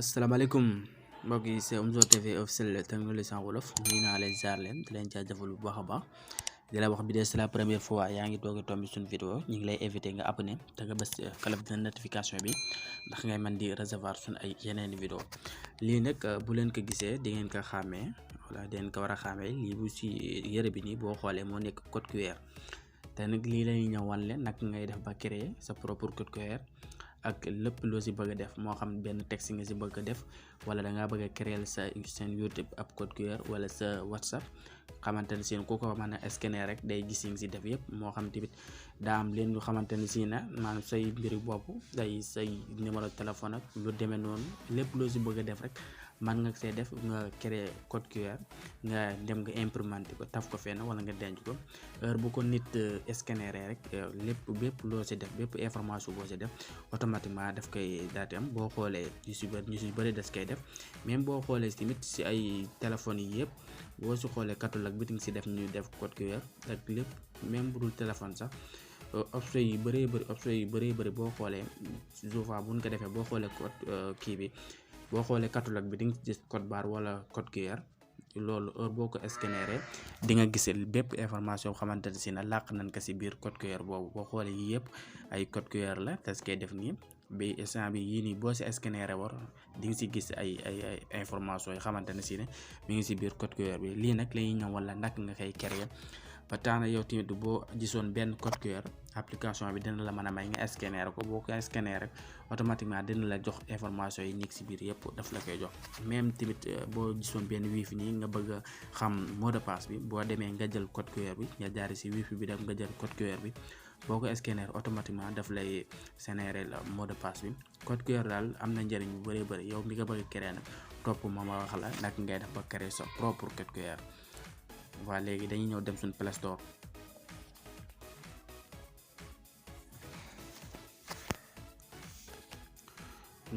asalaamaaleykum mbokk yi c'est Omzo TV officiel technologie en wolof nuyu naa leen jaar leen di leen jaajëfal bu baax a baax di la wax bi dee c'est la première fois yaa ngi doog a tombé suñu vidéo ñu ngi lay invité nga abonné te nga bës cloche de notification bi ndax ngay mën di recevoir suñu ay yeneen vidéo lii nag bu leen ko gisee di ngeen ko xàmmee wala di ngeen ko war a xàmmee lii bu si yëre bi nii boo xoolee moo nekk code QR te nag lii lañuy ñëw wan leen nag ngay def ba créer sa propre code QR ak lépp loo si bëgg a def moo xam benn texte nga si bëgg a def wala da ngaa bëgg a créer sa seen YouTube ab code QR wala sa WhatsApp xamante ne si ku ko mën a scanner rek day gis nga si def yëpp moo xam tamit daa am leen lu xamante ne si na maanaam say mbiri bopp day say numéro téléphone ak lu demee noonu lépp loo si bëgg a def rek man nga see def nga créer code QR nga dem nga imprimante ko taf ko fenn wala nga denc ko heure bu ko nit scanner rek bépp loo si def bépp information boo si def automatiquement daf koy daati am boo xoolee ñu si bëri des koy def même boo xoolee tamit si ay téléphones yi yëpp boo si xoolee catalogue bi di nga si def ñu def code QR ak lépp même bu dul téléphone sax option yu bëree bëri boo xoolee souvent buñ ko defee boo xoolee code kii bi boo xoolee catalogue bi di nga gis code barre wala code QR loolu heure boo ko scanner di nga gis bépp information xamante ne si na làq nañ ko si biir code QR boobu boo xoolee yii yëpp ay code QR la te koy def nii bi instant bi yii nii boo si scanner war di nga si gis ay information yi xamante ne si ne mi ngi si biir code QR bi lii nag la ñuy ñëw wala nag nga koy créer ba tax na yow tamit boo gisoon benn code QR application bi dina la mën a may nga scanner ko boo ko scanner rek automatiquement dina la jox information yi nekk si biir yëpp daf la koy jox même tamit boo gisoon benn wifi nii nga bëgg a xam mot de passe bi boo demee nga jël code QR bi nga jaari si wifi bi dem nga jël code QR bi boo ko scanner automatiquement daf lay générer la mot de passe bi code QR daal am na njëriñ bu bëree bëri yow mi nga bëgg a créer nag topp ma wax la nag ngay def ba créer sa propre code QR. waa léegi dañuy ñëw dem suñu Play Store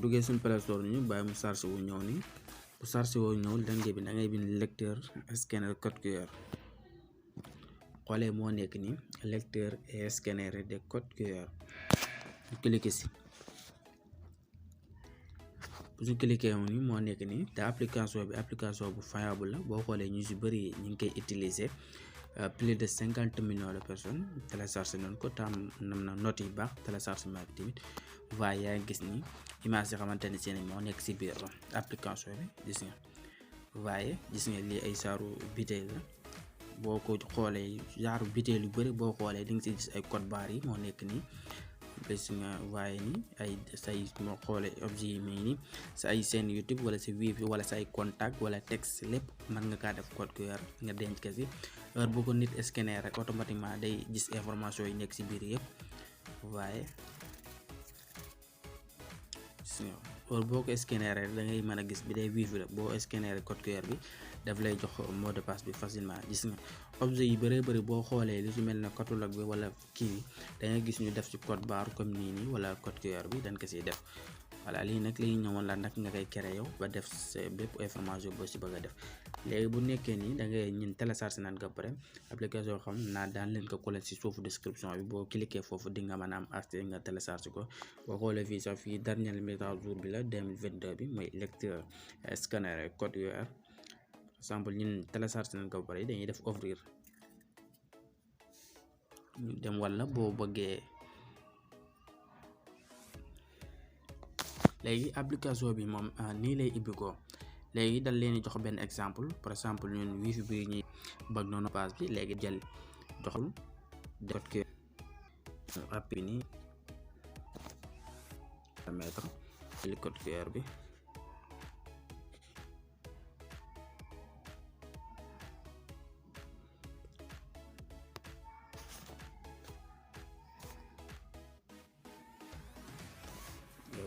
duggee suñu Play Store ñu bàyyi mu chargé wu ñëw ni bu chargé wu ñëw dangay bi da ngay bind lecteur scanner code QR xoolee moo nekk ni lecteur et scanner de code QR ñu cliquer si bu ñu cliquer wu ni moo nekk ni te application bu fiable la boo xoolee ñu si bëri ñu ngi koy utiliser plus de 50 millions de personnes téléchargé nañ ko tam nam na note yi baax téléchargement bi tamit waaye yaa ngi gis ni image yi xamante ne seen moo nekk si biir application bi gis nga waaye gis nga lii ay saaru biteel la boo ko xoolee saaru biteel yu bëri boo xoolee di nga si gis ay code barre yi moo nekk nii gis nga waaye ni ay say moo xoolee objet yi mii nii sa ay seen YouTube wala sa wifi wala sa ay contact wala texte lépp mën nga kaa def code QR nga denc ko si heure bu ko nit scanner rek automatiquement day gis information yi nekk si biir yëpp waaye heure boo ko scanner rek da ngay mën a gis bi day wifi la boo scanner code QR bi daf lay jox mot de passe bi facilement gis nga objet yi bëree bëri boo xoolee li su mel ne catalogue bi wala kii bi da ngay gis ñu def ci code barre comme nii wala code QR bi dañ ko siy def voilà lii nag li ñu ñëwoon la nag nga koy créer yow ba def sa bépp information boo si bëgg a def léegi bu nekkee nii da ngay ñun télécharger nañ ko pare application xam naa daan leen ko coller si suufu description bi boo cliquer foofu di nga mën a am accès nga télécharger ko boo xoolee fii sax fii dernière mise à jour bi la 2022 bi mooy lecteur scanner code QR exemple ñun télécharger nañ ko pare dañuy def ouvrir ñu dem wala boo bëggee léegi application bi moom nii lay ibbi ko léegi dal leen jox benn exemple par exemple ñun wifi bi ñuy bëgg noonu pass bi léegi jël joxul code QR app bi nii mettre jël code QR bi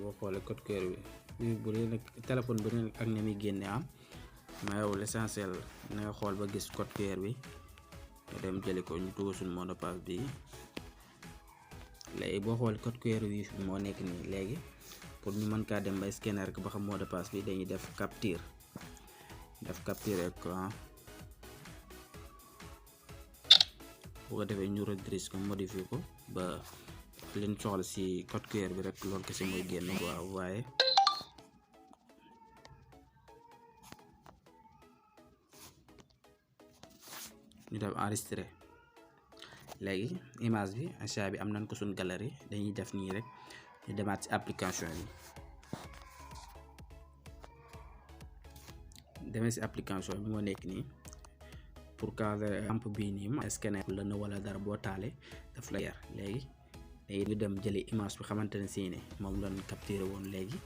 boo xoolee code QR bi bu dee nag téléphone bi nag ak ña muy génne am ma yow l'essentiel na nga xool ba gis code QR bi nga dem jëli ko ñu dugg suñu mot de passe bi léegi boo xoolee code QR bi moo nekk nii léegi pour ñu mën kaa dem ba scanner rek ba xam mot de passe bi dañuy def capture écran bu ko defee ñu redresse ko modifier ko ba leen soxla si code QR bi rek loolu kese mooy génn waaw waaye ñu def enregistrer. léegi image bi achat bi am nañ ko suñ galerie dañuy def nii rek ñu demaat ci application bi. demee ci application bi moo nekk nii pour cadre lampe bii nii ma scanner la na wala dara boo taale daf la yar. léegi ñu dem jëli image bi xamante ne si ne moom lañ capturé woon. léegi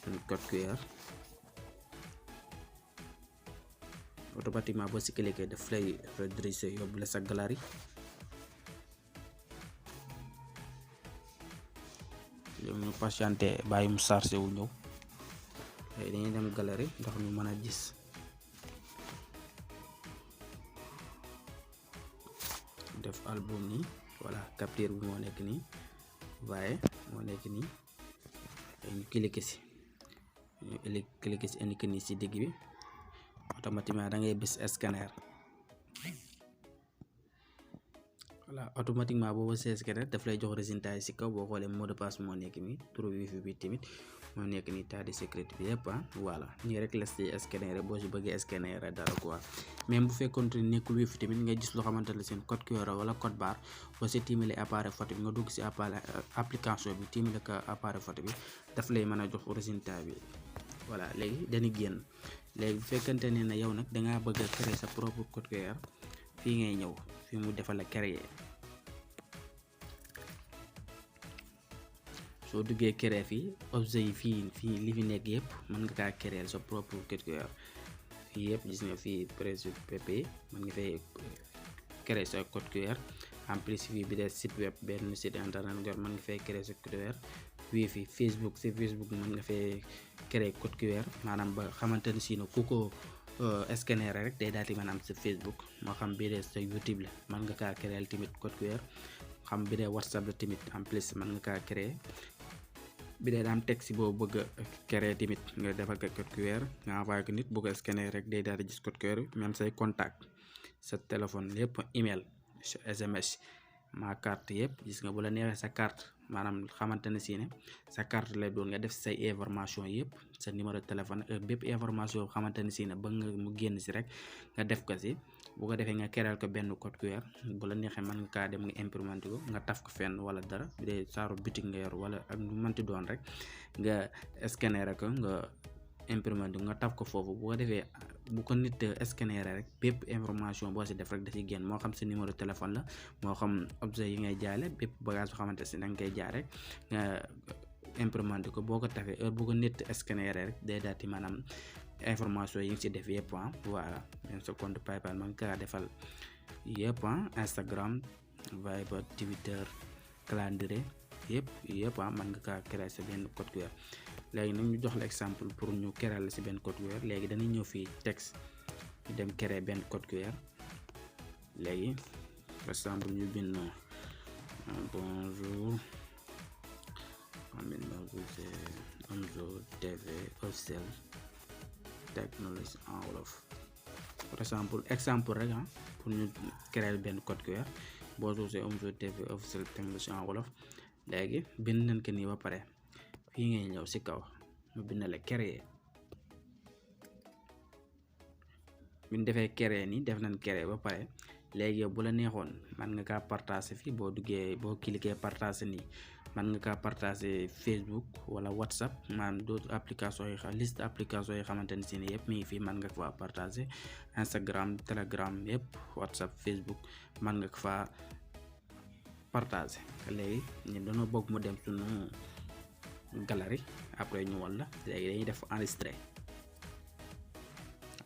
suñ code QR automatiquement boo si cliquer daf lay rediriger yóbbu la sa galerie. léegi ñu patienté bàyyi mu chargé wu ñëw. léegi dañuy dem galerie ndax ñu mën a gis. def album nii voilà capture bi moo nekk nii waaye moo nekk nii ñu cliquer si indiqué nii si digg bi automatiquement da ngay bës scanner. voilà automatiquement boo bësee scanner daf lay jox résultat yi si kaw. boo xoolee mot de passe moo nekk nii turu wifi bi tamit moo nekk nii tas de sécurité bi yëpp voilà nii rek la si scanner boo si bëggee scanner dara quoi. même bu fekkoon ne nekkul wifi tamit nga gis loo xamante ne seen code QR wala code barre boo si tiimale appareil photo bi nga dugg si application bi tiimale ko appareil photo bi daf lay mën a jox résultat bi. voilà léegi dañuy génn. léegi bu fekkante ne yow nag dangaa bëgg a créer sa propre code QR fii ngay ñëw fii mu defal la créer. soo duggee créer fii objet yi fii li fi nekk yëpp mën nga kaa créer sa propre code QR. fii yëpp gis nga fii principe pp mën nga fay créer sa code QR. en plus fii bi dee site web benn site internet nga mën nga fay créer sa code QR. wifi Facebook si Facebook mën nga fay créer code QR maanaam ba xamante ne si ne ku ko scanner rek day daal di maanaam sa Facebook moo xam bi dee sa YouTube la mën nga kaa créer tamit code QR. xam bi dee WhatsApp la tamit en plus mën nga kaa créer. bi dee daam texte boo bëgg a créer tamit nga defal ko code QR nga envoyé ko nit bu ko scanner rek day daal di gis code QR. même say contact sa téléphone lépp email SMS ma carte yëpp gis nga bu la neexee sa carte maanaam xamante ne si ne sa carte lay doon nga def say information yëpp sa numéro téléphone bépp information xamante ne si ne ba nga mu génn si rek nga def ko si. bu ko defee nga créer ko benn code QR bu la neexee mën nga kaa dem nga imprimé ko nga taf ko fenn wala dara bu dee saaru boutique nga yor wala ak lu mënti doon rek nga scanner ko nga imprimé nga taf ko foofu. bu ko defee bu ko nit scanner rek bépp information boo si def rek da ciy génn moo xam sa numéro téléphone la moo xam objet yi ngay jaale bépp bagage bu xamante si da nga koy jaay rek nga imprimé ko. boo ko tafee heure bu ko nit scanner rek day daal di maanaam information yi nga ci def yëpp voilà. même sa compte PayPal man ka defal yëpp Instagram Viber Twitter calendrier yëpp man nga kaa créer sa benn code QR. léegi nag ñu jox la exemple pour ñu créer la si benn code QR. léegi dañuy ñëw fii texte ñu dem créer benn code QR. léegi par exemple ñu bind bonjour Omzo TV officiel technologie en wolof. par exemple rek pour ñu créer benn code QR. bonjour c'est Omzo TV officiel technologie en wolof. léegi bind nañ ko nii ba pare fii ngay ñëw si kaw mu bind la créer. bi ñu defee créer nii def nañ créer ba pare. léegi yow bu la neexoon man nga kaa partager fii boo duggee boo cliquer partager nii man nga kaa partager Facebook wala WhatsApp maanaam d'autres applications yi liste applications yi xamante ne si ne yëpp mi ngi fii man nga ko faa partager. Instagram Telegram yëpp WhatsApp Facebook man nga ko faa partager. léegi ñu dañoo bëgg mu dem suñu galerie après ñu walla léegi dañuy def enregistrer.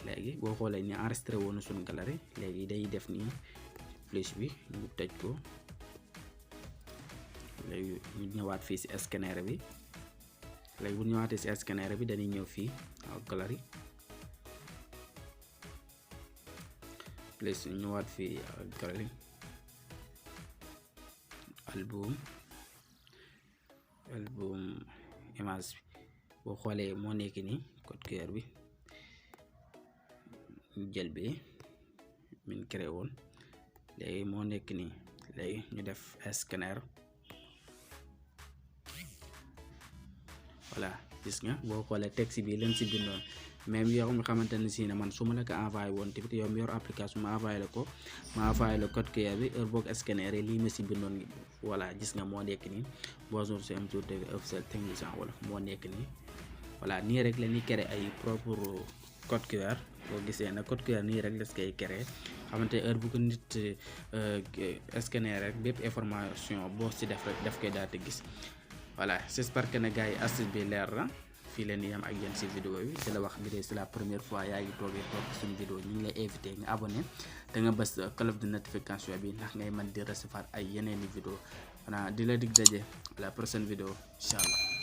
léegi boo xoolee ni enregistré woon na suñu galerie léegi day def nii flèche bi ñu tëj ko. léegi ñu ñëwaat fii si scanner bi. léegi bu ñëwaatee si scanner bi dañuy ñëw fii galerie flèche ñu ñëwaat fii galerie album image bi boo xoolee moo nekk nii code QR bi jël bi min créé woon léegi moo nekk nii. léegi ñu def scanner voilà gis nga boo xoolee texte bi leen si bindoon même yow nga xamante ne si ne man su ma la ko envoyé woon tamit yow mi yor application ma envoyé la ko ma envoyé la code QR bi heure boo ko scanner lii ma si bindoon voilà gis nga moo nekk nii bonjour c'est Mzo TV officiel technicien wolof moo nekk nii voilà nii rek la ñuy créer ay propre code QR boo gisee nag code QR nii rek la koy créer xamante heure bu ko nit scanner rek bépp information boo si def rek daf koy daal di gis voilà j'espère que ne gars yi astuce bi leer na fii leen yam ak yéen si vidéo bi di la wax bi dee c'est la première fois yaa ngi toogee toog suñu vidéo ñu ngi lay invité nga abonné te nga bës cloche de notification bi ndax ngay mën di recevoir ay yeneeni vidéo voilà di la dig daje la prochaine vidéo incha allah